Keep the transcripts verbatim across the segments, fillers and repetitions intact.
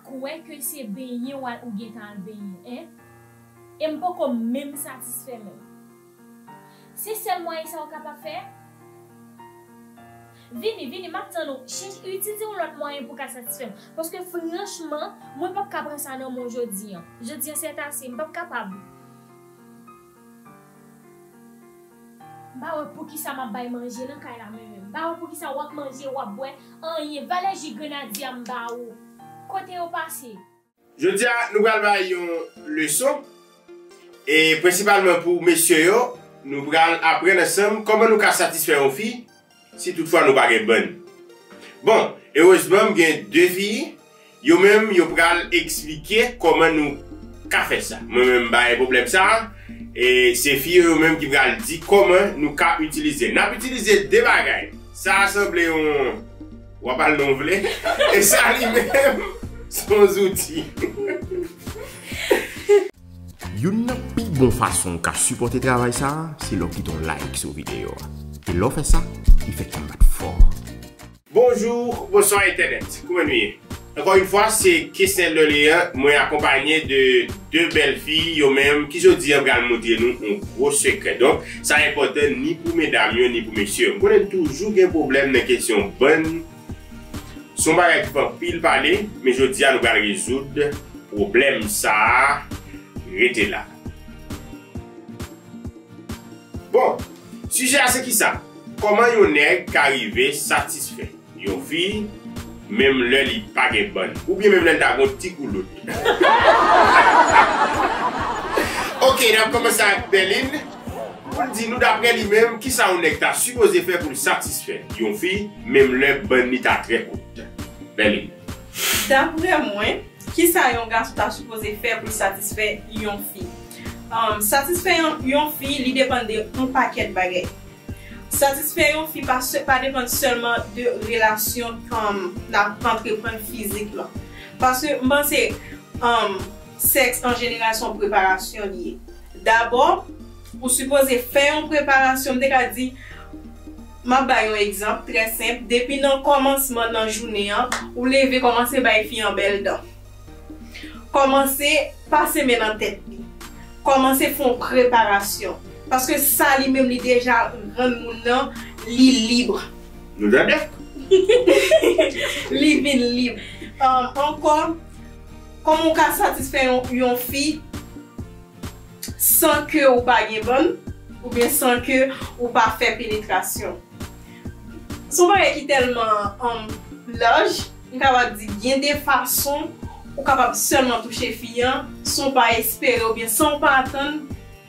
kwè ke se benyen w al, ou gentan al benyen, en? E m poko menm satisfè menm. Se sèl mwayen sa ou kapab fè? Vini, vini, m ap tann ou. Chèche, itilize yon lòt mwayen pou w ka satisfè m. Paske franchman, mwen p ap ka pran sa nan men w jodi an. Jodi an, sètase, m p ap kapab. M pa wè poukisa m ap bay manje nan kay la mwen menm. M pa wè poukisa w ap manje, w ap bwè, anyen. Valè ji grenadye a m ba ou. Kote yo pase? Jodi a, nou pral bay yon leson. E prensipalman pou mesye yo, nou pral aprann ansanm kòman nou ka satisfè yon fi si toutfwa nou pa gen bann. Bon, erezman, m gen de fi, yo menm, yo pral eksplike kòman nou ka fè sa. Mwen menm, m pa gen pwoblèm sa a. E se fi yo, yo menm ki pral di kòman nou ka itilize. N ap itilize de bagay. Sa a sanble yon, w ap al nan w vle. E sa li menm, se yon zouti. Youn nan pi bon fason w ka sipòte travay sa a, se lè w kite yon like sou videyo a. E lè w fè sa, efè k ap bat fò. Bonjou, bonswa entènèt. Kòman nou ye? Ankò yon fwa, se Kesnel Lorlean, mwen akonpaye de de bèl fi, yo menm, ki jodi a pral montre nou yon gwo sekrè. Donk, sa enpòtan ni pou medam yo, ni pou mesye yo. M konnen n toujou gen pwoblèm nan kesyon bann. Se yon bagay ki fè anpil pale, men jodi a nou pral rezoud pwoblèm sa a. Rete la. Bon, sijè a se kisa? Kòman yon nèg ka rive satisfè yon fi, menm lè li pa gen bann, oubyen menm lè l ta gon ti koulout? Ok, n ap kòmanse ak Bèlin, pou l di nou, daprè li menm, kisa yon nèg ta sipoze fè pou l satisfè yon fi, menm lè bann li ta trè kout. Bèlin. Daprè mwen, kisa yon gason ta sipoze fè pou l satisfè yon fi? Um, satisfè yon, yon fi, li depann de yon pakèt bagay. Satisfè yon fi pa, se, pa depann sèlman de relasyon, um, n ap antreprann fizikman. Paske m panse, um, sèks an jeneral se yon preparasyon li ye. Dabò, ou sipoze fè yon preparasyon, m te ka di, m ap bay yon egzanp trè senp, depi nan kòmansman nan jounen an, ou leve kòmanse bay fi an bèl dan. Kòmanse pase men nan tèt li. Kòmanse fè yon preparasyon. Paske sa li menm li deja rann moun nan li lib. Nou tande? Li vin lib. Um, ankò, kòman w ka satisfè yon, yon fi san ke ou pa gen bann, oubyen san ke ou pa fè penetrasyon? Se yon bagay ki tèlman, um, laj, m kapab di gen de fason ou kapab sèlman touche fi an san w pa espere oubyen san w pa atann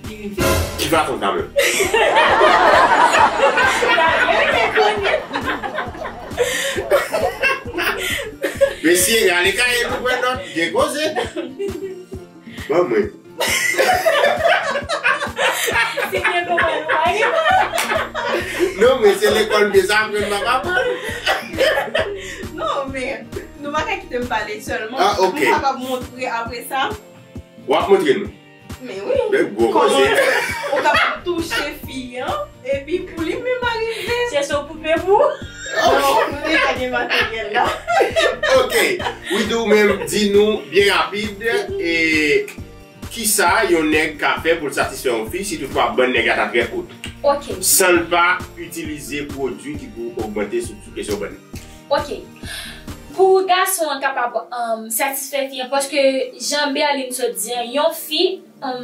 li rive. Ki fason sa menm? Mesye, ale kaye nou pran nòt, gen koze. Ban mwen. Si gen konprann ou pa gen. Non, men se lekòl m te sa aprann m ap aprann. Non, men nou pa ka kite m pale sèlman. Ah, ok. M kapab montre apre sa. W ap montre nou? Men wi. Men gwo koze. Kòman ou kapab touche fi an, epi pou li menm arive. Chèche yon poupe pou. Non, nou deja gen materyèl la. Ok. Widoo menm, di nou byen rapid, e kisa yon nèg ka fè pou l satisfè yon fi si toutfwa bann nèg la ta trè kout? Ok. San l pa itilize pwodui ki pou ogmante sou, sou kesyon bann. Ok. Pou gason an kapab, um, satisfè fi an, paske jan Berline sot di an, yon fi, um,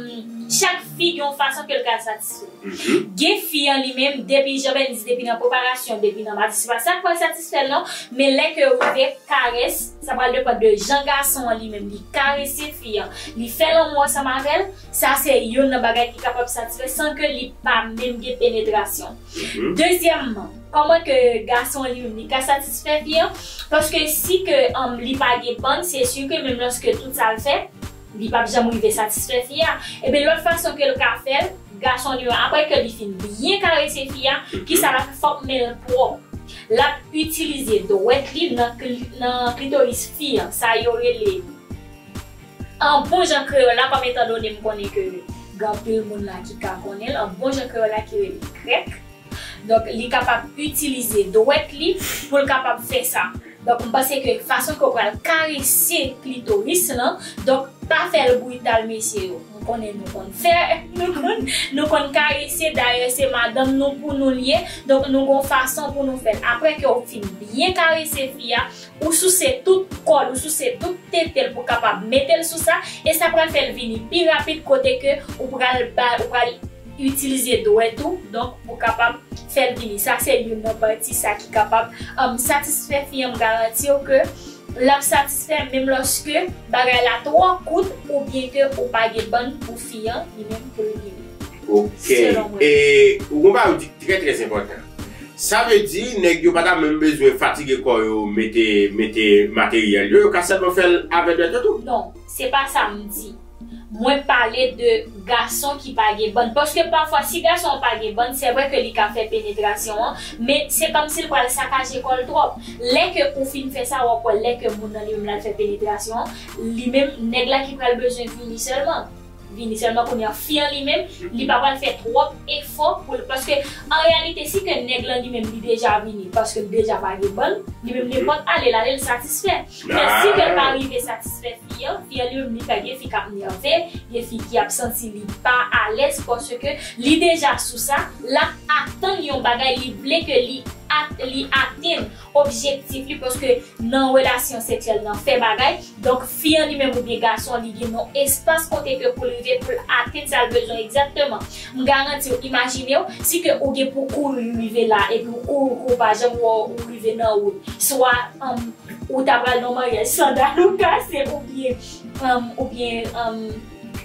chak fi gen yon fason ke l ka satisfè. Mhm. Gen fi an li menm, depi, jan Berline di, depi nan preparasyon, depi nan patisipasyon, sa k pral satisfè l non, men lè ke yo rive karès, sa pral depann de jan gason an li menm, li karese fi an, li fè lanmou ansanm avè l, sa se youn nan bagay ki kapab satisfè san ke li pa menm gen penetrasyon. Mhm. Dezyèmman, kòman ke gason an li menm li ka satisfè fi an? Paske si ke, um, li pa gen bann, se si ke menm lòske tout sa l fè, li p ap janm rive satisfè fi a. Ebyen, lòt fason ke l ka fè l, gason an li menm, apre ke li fin byen karese fi a, mhm, kisa l ap fè? Fòk men l pwòp. L ap itilize dwèt li nan kli-, nan klitoris fi an. Sa yo rele, an bon jan kreyòl la, kòm etandone m konnen ke gen anpil moun la ki ka konnen l, an bon jan kreyòl la ki rele krèk. Donk, li kapab itilize dwèt li pou l kapab fè sa. Donk, m panse ke fason ke w pral karese klitoris lan, donk, pa fè l brital, mesye yo. M konnen nou konn fè, nou konn, nou konn karese, dayè se madanm nou pou nou l ye, donk nou gon fason pou nou fè l. Apre ke w fin byen karese fi a, ou souse tout kò l, ou souse tout tete l pou w kapab mete l sou sa, e sa pral fè l vini pi rapid kote ke ou pral ba, ou pral itilize dwèt ou, donk pou kapab fè l vini. Sa se youn nan pati sa ki kapab, um, satisfè fi an, m garanti w ke l ap satisfè menm lòske bagay la twò kout oubyen ke ou pa gen bann pou fi an, li menm pou l vini. Ok. Selon mwen. E ou gon bagay ou di ki trè, trè enpòtan. Sa vle di, nèg yo pa ta menm bezwen fatige kò yo, mete, mete materyèl yo, yo ka sèlman fè l avè dwèt yo tou. Non, se pa sa m di. Mwen pale de gason ki pa gen bann. Paske pafwa, si gason an pa gen bann, se vre ke li ka fè penetrasyon an, men se kòmsi l pral sakaje kò l twòp. Lè ke ou fin fè sa, w ap wè lè ke moun nan li menm l al fè penetrasyon an, li menm, nèg la ki pral bezwen vini sèlman. Vini sèlman, kounye a, fi an li menm, li pa pral fè twòp efò pou l, paske an reyalite, si ke nèg lan li menm li deja vini, paske l deja pa gen bann, li menm nenpòt ale l ale l satisfè. Men si ke l pa rive satisfè fi an, fi an li menm li pè gen fi k ap nève, gen fi ki ap santi li pa alèz paske li deja sou sa, l ap atann yon bagay, li vle ke li at-, li atenn objektif li, paske nan relasyon seksyèl nan fè bagay, donk fi an li menm oubyen gason an li gen yon espas kote ke pou l rive, pou l atenn sa l bezwen egzakteman. M garanti w, imajine w, si ke ou gen pou kouri rive la, epi ou kouri, kouri, ou pa janm wè w rive nan wout. Swa, um, ou ta pral nan maryaj, sandal ou kase, oubyen, um, oubyen, um,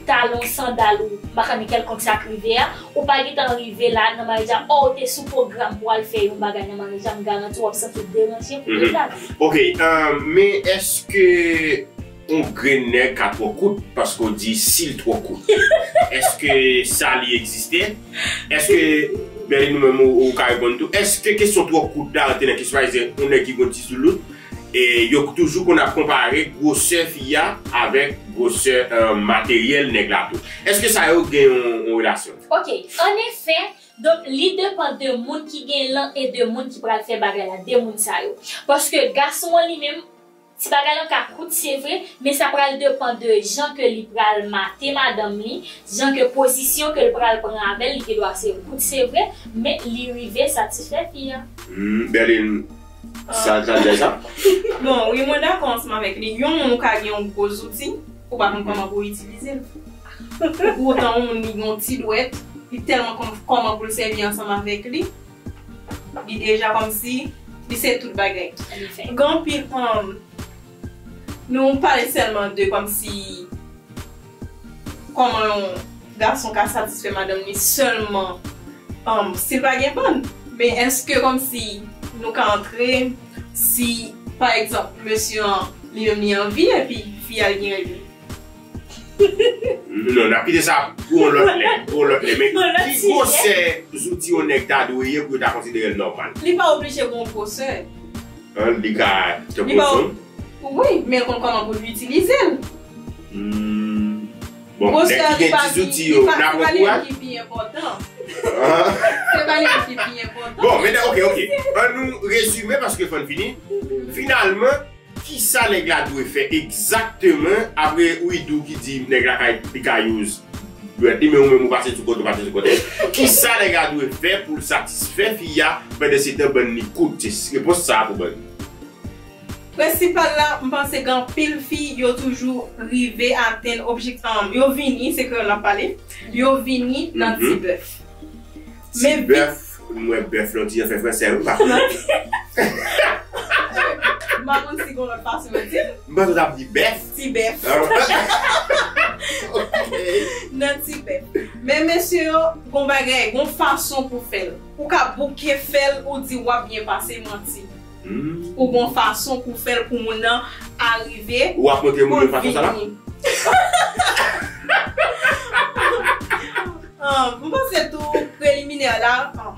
talon sandal ou, m pa konnen kèlkonk sa k rive a, ou pa gentan rive la nan maryaj la, ò, ou te sou pwogram pou al fè yon bagay nan maryaj la, m garanti w ap santi w deranje pou tout lavi. Ok, um, men èske yon grenn nèg ka twò kout paske w di si l twò kout? Èske sa li egziste? Èske Berline, ou menm ou, ou ka reponn tou? Èske kesyon twò kout la rantre nan kesyon, pa egzanp, yon nèg ki gon ti zoulout, e yo toujou konn ap konpare gwosè fi a avèk gwosè, euh, materyèl nèg la tou? Èske sa yo gen yon, yon relasyon? Ok, an efè, donk, li depann de moun ki gen lan e de moun ki pral fè bagay la, de moun sa yo. Paske gason an li menm, ti bagay lan ka kout, se vre, men sa pral depann de jan ke li pral mate madanm li, jan ke pozisyon ke l pral pran avè l, li gen dwa se kout, se vre, men li rive satisfè fi a. Hmm, Berline, sa, sa, sa, sa? Bon, wi, mwen dakò ansanm avèk li. Yon moun ou ka gen yon gwo zouti, ou pa konn kòman pou w itilize l. Poutan yon moun li gen yon ti dwèt, li tèlman konn kòman pou l sèvi ansanm avèk li, li deja kòmsi, li se tout bagay. An efè. Gen anpil, um, nou pale sèlman de kòmsi kòman yon gason ka satisfè madanm li sèlman, um, si l pa gen bann. Men èske kòmsi nou ka antre si, pa egzanp, mesye an li menm li anvi epi fi a li gen règ li? Non, n ap kite sa pou yon lòt lè, pou yon lòt lè. Men ki gwosè zouti yon nèg ta dwe ye pou yo ta konsidere l nòmal? Li pa oblije gen yon gwosè. An, li ka tankou yon zong? Wi, men l konn kòman pou l itilize l. Hmm. Bon, nèg ki gen ti zouti yo, n ap pran kouraj. Gwosè a li pa li ki pi enpòtan. Se pa li ki pi enpòtan. Bon, men ok, ok. An nou rezime paske fò n fini. Finalman, kisa nèg la dwe fè egzakteman apre Widoo ki di nèg la ka, li ka use dwèt li, men ou menm ou pase sou kote, ou pase sou kote? Kisa nèg la dwe fè pou l satisfè fi a pandan se tan bann li kout? Se repons sa a pou bann. Prensipal la, m panse gen anpil fi, yo toujou rive atenn objek-, um, yo vini, se kreyòl n ap pale, yo vini nan ti bèf. Ti bèf, m wè bèf la, ti jan fè fransè, wi, pa konn. M pa konn si gen lòt fason yo di l. M panse w t ap di bèf. Ti bèf. Ah. Ok. Nan ti bèf. Men mesye yo, gon bagay, gon fason pou fè l. Ou ka bouke fè l, ou di w ap byen pase, manti. Hmm. Ou gon fason pou fè l pou moun nan arive. Ou ap montre moun yo fason sa la? Ah, m panse tou preliminè la, ah,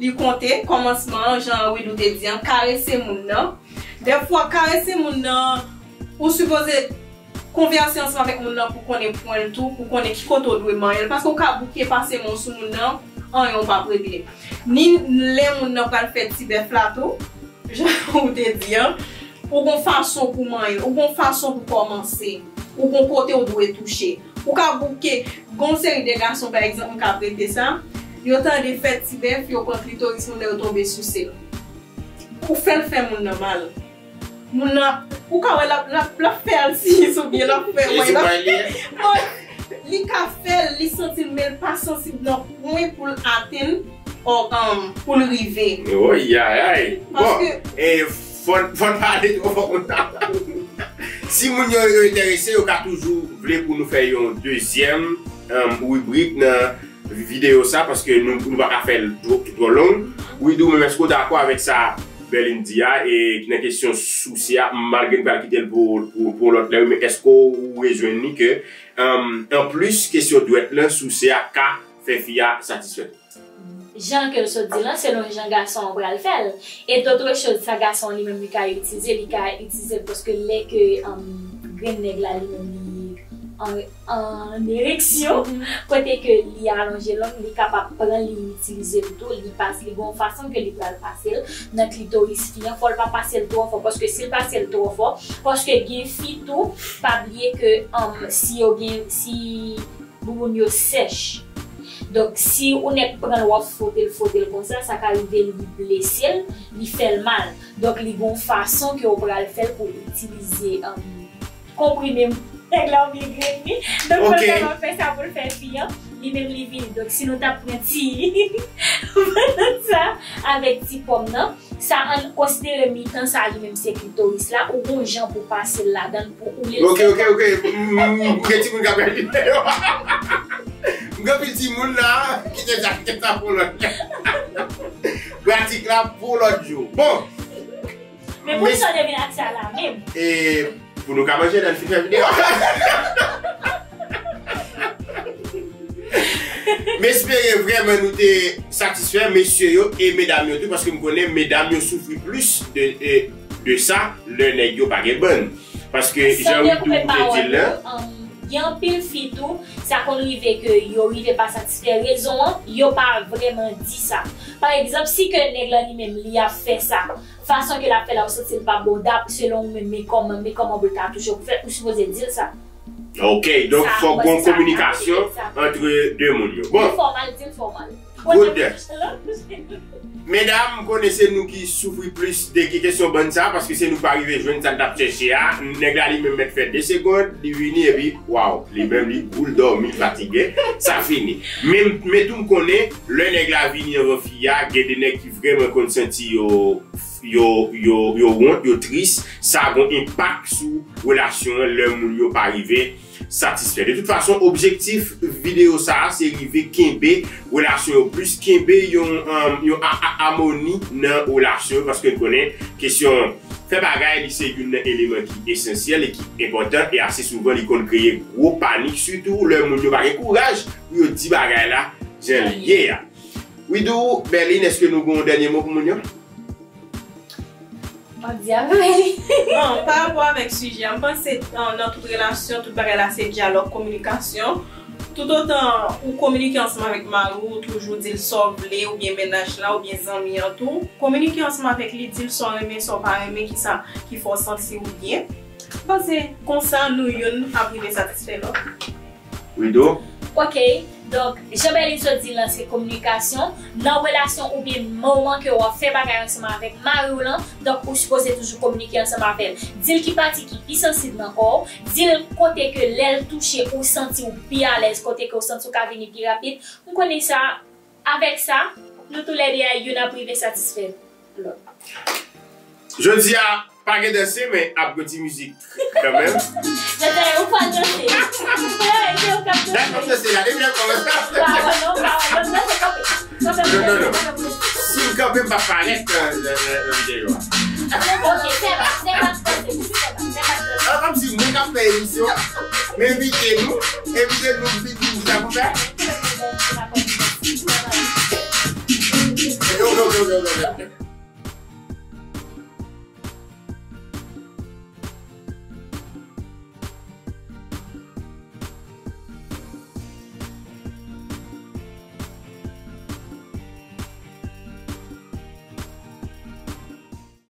li konte, kòmansman an, jan Widoo te di an, karese moun nan. Dèfwa, karese moun nan, ou sipoze konvèse ansanm avèk moun nan pou konnen pwen l tou, pou konnen ki kote w dwe manyen l. Paske w ka bouke pase men w sou moun nan, anyen w p ap regle. Ni lè moun nan pral fè ti bèf la tou, jan ou te di an, ou gon fason pou manyen l, ou gon fason pou kòmanse, ou gon kote ou dwe touche. Ou ka bouke, gon seri de gason, pa egzanp, m ka prete sa, yo tande fèt ti bèf, yo pran klitoris moun nan, yo tonbe souse l. Ou fè l fè moun nan mal. Moun nan, ou ka wè l ap, l ap, l ap fè alsiyis oubyen l ap fè wè, l ap fè. Bon, li ka fè l, li santi l, men l pa sansib nan pwen pou l atenn, ò, um, pou l rive. Woy, ayay. Bon, e fò n, fò n pale twò fò konsa. Si moun yo, yo enterese, yo ka toujou vle pou nou fè yon dezyèm, um, ribrik nan videyo sa, paske nou, nou pa ka fè l twò, twò long. Widoo, menm èske w dakò avèk sa Berline di a, e ki nan kesyon souse a, malgre n pral kite l pou, pou, pou lòt lè, men èske w rejwenn li ke, um, anplis kesyon dwèt lan, souse a ka fè fi a satisfè? Jan ke l sot di lan, selon jan gason an pral fè l. E dòtre choz, sa gason an li menm li ka itilize, li ka itilize l paske lè ke, um, grenn nèg la li menm li an, an ereksyon, kote ke li alonje lang, li kapab pran li itilize l tou, li pas, li gon fason ke li pral pase l nan klitoris fi an, fò l pa pase l twò fò, paske si l pase l twò fò, paske gen fi tou, pa bliye ke, um, si yo gen, si bouboun yo sèch. Donk, si ou nèk pran l, w ap fwote l, fwote l konsa, sa ka rive li blese l, li fè l mal. Donk, li gon fason ke w pral fè l pou itilize, um, konprime nèg la oubyen grenn li. Donk, pou l kapab fè sa pou l fè fi an, li menm li vini. Donk, si nou t ap pran ti sa avèk ti pòm nan, sa ann konsidere mitan sa li menm se klitoris la, ou gon jan pou pase l ladan l pou oule l. Ok, ok, ok. M, m, m gen timoun k ap gade videyo a. M gen anpil timoun la, kite sa, kite sa pou lòt. Pratik la pou lòt jou. Bon. Men pou sa de vin ak sa la menm. E pou nou ka manje lè n fin fè videyo. M espere vrèman nou te satisfè mesye yo e medam yo tou, paske m konnen medam yo soufri plis de, de, de sa lè nèg yo pa gen bann. Paske jan Widoo te di l lan, um, gen anpil fi tou, sa konn rive ke yo rive pa satisfè. Rezon an, yo pa vrèman di sa. Pa egzanp, si ke nèg lan li menm li ap fè sa, fason ke l ap fè la, ou santi l pa bon, dap-, selon ou menm, men kòman, men kòman pou l ta touche w pou fè, ou sipoze di l sa. Ok, donk fòk gon kominikasyon antre de moun yo. Bon. Di l fòmal, di l fòmal. Good. Medam, m konnen se nou ki soufri plis de ki kesyon bann sa, paske se nou k pa rive jwenn sa n t ap chèche a. Nèg la li menm mèt fè de segond, li vini epi, waw, li menm li boul dòmi, fatige, sa fini. Men, men tou m konnen, lè nèg la vini anvan fi a, gen de nèg ki vrèman konn santi yo yo, yo, yo wont, yo tris, sa gon enpak sou relasyon an lè moun yo pa rive satisfè. De tout fason, objektif videyo sa a, se rive kenbe relasyon yo plis, kenbe yon, um, yon a, a, amoni nan relasyon yo, paske n konnen kesyon fè bagay, li se youn nan eleman ki esansyèl e ki enpòtan, e ase souvan, li konn kreye gwo panik, sitou lè moun yo pa gen kouraj pou yo di bagay la jan l ye a. Widoo, Berline, èske nou gon dènye mo pou moun yo? Bon, pa rapò avèk sijè a, m panse, euh, nan tout relasyon, tout bagay la se dyalòg, kominikasyon. Toutotan ou kominike ansanm avèk mari w, ou toujou di l sa w vle, oubyen mennaj la, oubyen zanmi an tou. Kominike ansanm avèk li, di l sa w renmen, sa w pa renmen, kisa ki fè w santi w byen. M panse konsa nou youn ap rive satisfè lòt. Widoo. Ok, donk, jan Berline sot di l lan, se kominikasyon. Nan relasyon oubyen moman ke w ap fè bagay ansanm avèk mari w lan, donk, ou sipoze toujou kominike ansanm avè l. Di l ki pati ki pi sansib nan kò w, di l kote ke lè l touche, ou santi w pi alèz, kote ke w santi w ka vini pi rapid. M konnen sa, avèk sa, nou toulède a, youn ap rive satisfè lòt. Jodi a, pa gen danse, men ap gen ti mizik kanmenm. Dada, ou pa danse. Dada, ou danse la, depi lè kòmanse. Pa wè non, pa wè non, non, se kanpe. Non, non, non. Si m kanpe, m pa parèt nan, nan, nan, nan videyo a. Ok, se pa, se pa danse, se pa, se pa danse. An, kòmsi moun k ap fè emisyon, m envite nou, envite nou, m di nou sa pou fè.